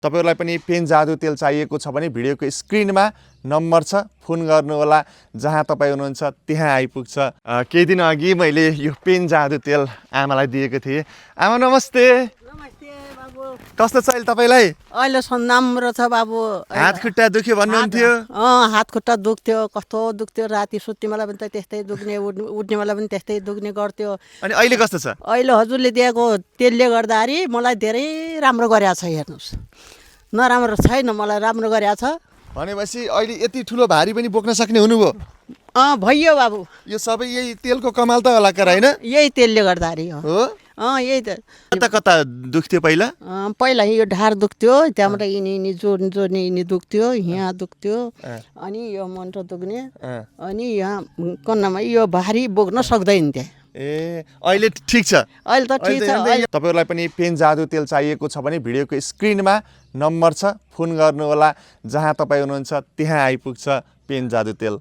तपाईहरुलाई पनि पेन जादु तेल चाहिएको छ भने भिडियोको स्क्रिनमा नम्बर छ, फोन गर्नुहोला। जहाँ तपाईँ हुनुहुन्छ त्यहाँ आइपुग्छ। केही दिन अघि मैले यो पेन जादु तेल आमालाई दिएको थिएँ। आमा नमस्ते। नमस्ते बाबु। कस्तो छ अहिले तपाईलाई? अहिलेसम्म राम्रो छ बाबु। हात खुट्टा दुख्यो भन्नुहुन्थ्यो। हात खुट्टा दुख्थ्यो, कस्तो दुख्थ्यो। राति सुत्ने बेला पनि त त्यस्तै दुख्ने, उठ्ने बेला पनि त्यस्तै दुख्ने गर्थ्यो। अनि अहिले कस्तो छ? अहिले हजुरले दिएको तेलले गर्दाखेरि मलाई धेरै राम्रो गरेको छ। हेर्नुहोस्, नराम्रो छैन, मलाई राम्रो गरेको छ। भनेपछि अहिले यति ठुलो भारी पनि बोक्न सक्ने हुनुभयो? भइयो बाबु। यो सबै यही तेलको कमाल त होला के हैन? यही तेलले गर्दाखेरि हो। यही त। कता कता दुख्थ्यो पहिला? पहिला यो ढाड दुख्थ्यो, त्यहाँबाट यिनी जोड्ने यिनी दुख्थ्यो, यहाँ दुख्थ्यो, अनि यो मन्त्र दुख्ने, अनि यहाँ कन्नामा यो भारी बोक्न सक्दैन थिए। अहिले ठिक छ? अहिले त ठिक छ। तपाईहरुलाई पनि पेन जादु तेल चाहिएको छ भने भिडियोको स्क्रिनमा नम्बर छ, फोन गर्नुहोला। जहाँ तपाईँ हुनुहुन्छ त्यहाँ आइपुग्छ पेन जादु तेल।